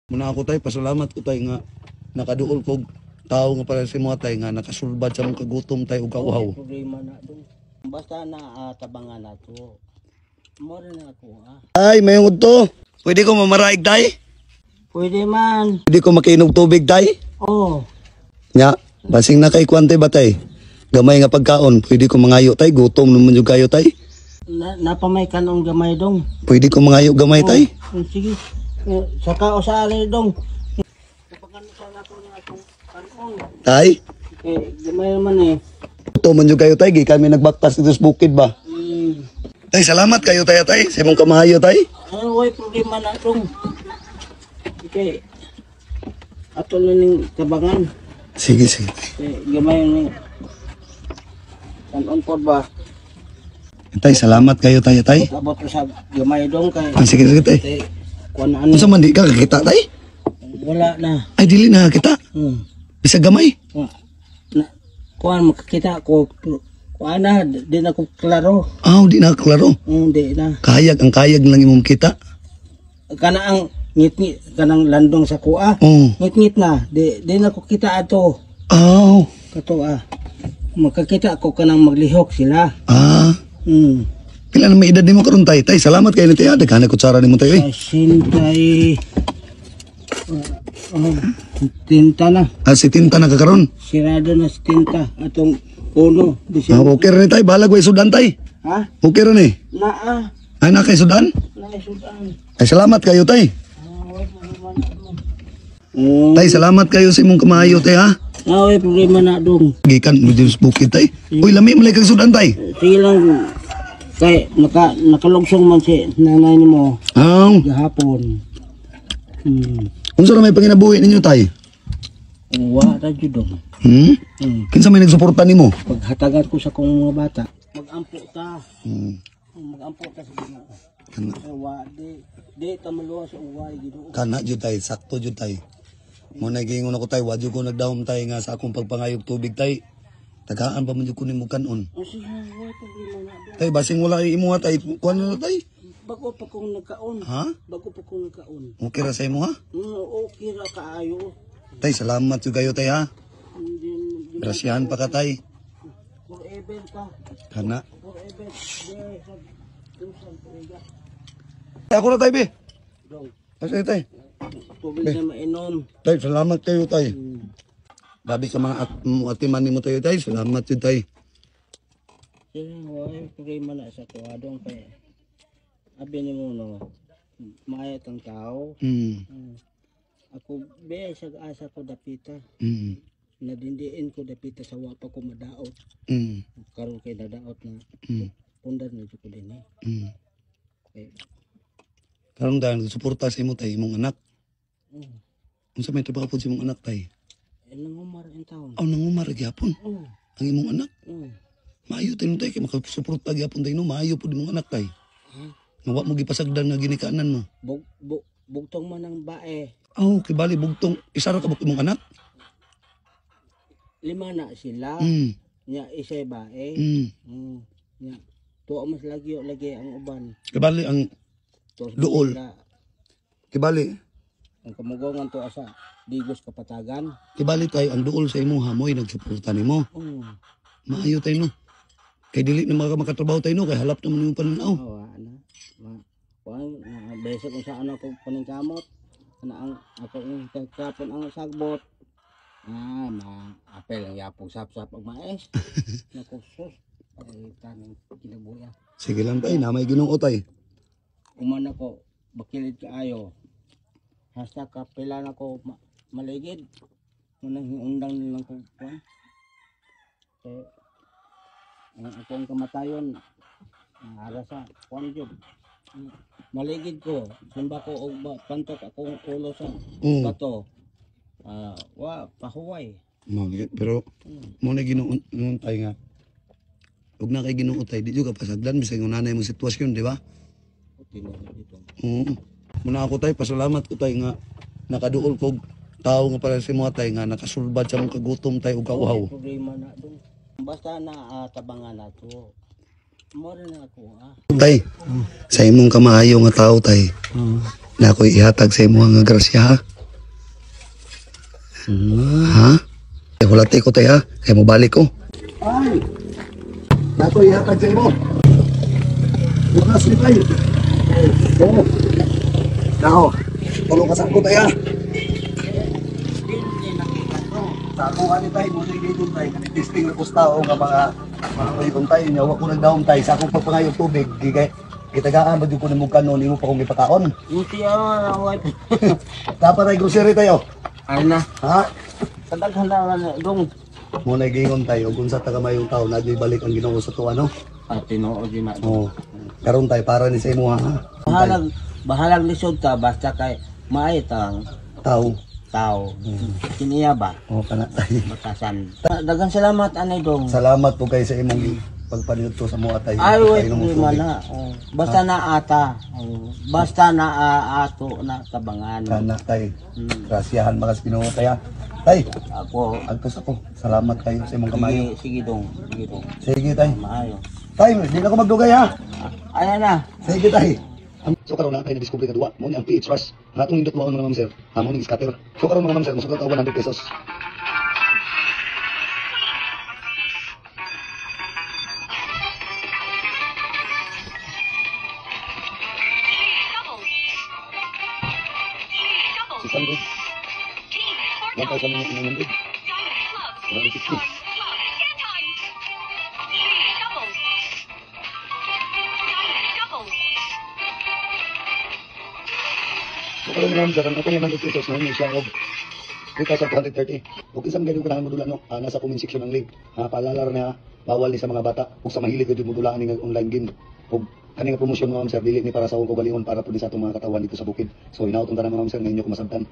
Muna ako tay, pasalamat ko tay nga nakaduol kog tao nga para sa imo tay nga nakasulbad sa mong kagutom tay ug kauhaw. Wala problema na dong. Basta na tabangan na to. Mora na ako ah. Ay, mayong udto. Pwede ko mamaraig tay? Pwede man. Pwede ko makiinom tubig tay? Oh. Nya, basing na kay kwante ba tay? Gamay nga pagkaon, pwede ko mangayo tay, gutom naman jud kayo tay. Na, napamay kanong gamay dong. Pwede ko mangayo gamay tay? Oh, sige. Eh, saka o sa ari dong. Tabangan sa nato nga atong kanon. Tay, Eh, gamay naman eh. gutom man jud kayo tay, gikan mi nagbaktas dito sa bukid ba. Tay, salamat kayo tay tay, sa imong kamahayo tay. Ano, way problema na dong. Okay. Ato na ning tabangan. Sige, sige. Eh, gamay ni. Kanon pod ba? Tay, salamat kayo tay tay. Abot ko sa gamay dong kay. Ay, sige, sige tay. Kay kuan na ano. Unsa man di ka kakita tay? Wala na. Ay, dili na kita. Bisag gamay. Na, kuan makakita ko kuan na di na ko klaro. Aw, di na klaro. Di na. Kayag ang kayag lang imong kita. Kana ang ngit-ngit kanang landong sa kuha. Oh. Ngit-ngit na di di na ko kita ato. Aw. Kato ah. Makakita ko kanang maglihok sila. Ah. Pila na may edad nimo karon tay? Tay, salamat kayo ni tay. Daghan kutsara nimo tay oy. Sintay oh, tinta na. Ah, si tinta na ka karon. Sirado na si tinta atong uno. Ah, December. okay ra ni tay, balag way sudan tay. Ha? Okay ra ni. Naa. Ay na kay sudan. Na sudan. Ay salamat kayo tay. Tay, salamat kayo sa imong kamahayo tay ha. Ah, way problema na dong. Gikan mo din sa bukid tay. Uy, lami man kag sudan tay. Sige lang kay nakalugsong man si nanay nimo Aw, gahapon. Unsa ra may panginabuhi ninyo tay? Wa ra jud dong. Kinsa may nagsuporta nimo? Paghatagan ko sa kong mga bata. Magampo ta. Magampo ta sa Ginoo. Kana, Wa di di ta maluwas sa uway Ginoo. kana jud tay, sakto jud tay. Mo na giingon ako tay, wa jud ko nagdahom tay nga sa akong pagpangayog tubig tay. Tagaan pa man jud ko nimo kanon. O sige, wa problema na dong. Tay, basing wala imo ha tay, kuan na tay. Bago pa kong nagkaon. Ha? Bago pa kong nagkaon. Okay ra sa imo ha? Okay ra kaayo. Tay, salamat jud kayo tay ha. Hindi di- Grasyahan pa ka tay. Forever ka. Kana. Forever. Di sa tusan tuiga. Tay, ako na tay be. Dong. Ay, tay. Tubig na mainom. Tay, salamat kayo tay. Grabe ka mga atiman nimo tayo tay. Salamat jud tay. Sige, way problema na sa kuha dong kay abi nimo no. Maayat ang tao. Ako be sa asa ko dapita. Nadindiin ko dapita sa wa pa ko madaot. Karon kay nadaot na. Pundar na jud ko din eh. Kay Karon dahil suporta sa imo tay imong anak. Unsa may trabaho pod sa imong anak tay? Eh, nangumar in town. Aw, nangumar gyapon Oh, ang imong anak. oh. Maayo tayo tay kay makasuporta gyapon tay no, maayo pud imong anak tay. Nga wa mo gipasagdan nga ginikanan mo. Bug, bug, bugtong man ang bae. Aw, kay bali bugtong isa ra ka ba imong anak? Lima na sila. Nya isay bae. Nya tuwa mas lagi lagi ang uban. Kay bali ang Tuwa sa Duol. Manila. Kay bali Ang kamugongan tuwa sa Digos Kapatagan. Kay bali tay ang duol sa imo ha mo'y nagsuporta nimo. Maayo tay no. Kay dili na makatrabaho tay no kay halap naman imong pananaw. Oh, ana. Ma, kuan na basic kung saan ako paningkamot. Ana ang ako ang kapon ang sagbot. Ah, ma apel ang yapog sap-sap ang mais. Naku sus. Ay tanang kinabuya. Sige lang tay, na may Ginoo tay. Uman ako bakilid kaayo. Hasta kapila na ko maligid. Munang undang nilang ko kuan. Eh, ang akong kamatayon ara sa kuan jud. Maligid ko, simba ko og pantok akong ulo sa bato. Ah, wa pahuway. Mo, pero mo na Ginoo noon tay nga. Ug na kay Ginoo tay, di jud ka pasagdan bisag yung nanay mong sitwasyon, di ba? Tinuod dito. Oo. Muna ako tay, pasalamat ko tay nga nakaduol kog tao nga para sa imo tay nga nakasulbad sa mong kagutom tay ug kauhaw. Wala problema na dong. Basta na tabangan na to. Mora na ako ah. Tay, sa imong kamaayo nga tao tay, na ako'y ihatag sa imo nga grasya ha. Ha? Eh, hulati ko tay ha. Kaya mo balik ko. Ay! Nato ihatag sa imo. Bukas ni tay. Oo. Nao. Tulong ka sa ako tay ha. Sa ako ani tay, mo na gidon tay. Kani testing na kusta o nga mga uyong tay. Nya wa ko nagdahom tay sa akong pagpangayog tubig. Gigay gitagaan ba jud ko nimo kanon imo pa kong ipakaon. Unti ako na. Dapat ay grocery tayo. Ay na. Ha? Sa daghan na na dong. Mo na gingon tayo kung sa tagamayong tao na balik ang Ginoo sa tuwa no. Ah, tinuod yun na. Oo. Karon tay para ni sa imo ha. Bahalag, bahalag lisod ka basta kay maay tang Tao. tao. Kiniya ba? Oo kana tay. Batasan. Daghang salamat anay dong. Salamat po kay sa imong pagpaniudto sa mua tay. Ay, wait, Pagpainom og problema tubig. na. Oh. Basta na ata. Oh. Basta na ato na tabangan. Kana tay. Grasyahan makas Ginoo tay ha. Tay, Ako. agtos ako. Salamat kayo sa imong kamayo. Sige, sige dong. Sige dong. Sige tay. Maayo. Tay, di na ako magdugay ha. Ayan na. Sige tay. So karon na tayo na-discover nga duwa, mo ni ang PH Rush. Ang atong nindot mga ma'am sir. Amo ni scatter. So karon mga ma'am sir, mosukat ka 100 pesos. 600. 1,900. 160. So karon mga ma'am sir, ang atong 100 pesos na siya og 3,230. Ug isang ganyan ko na modula no, nasa comment section ang link. Paalala ra na bawal ni sa mga bata ug sa mahilig gyud modulaan ni nga online game. Ug kani nga promosyon mga ma'am sir dili ni para sa akong kaugalingon, para pud ni sa atong mga katawan dito sa bukid. So hinaot ang tanan mga ma'am sir nga inyo ko masabtan.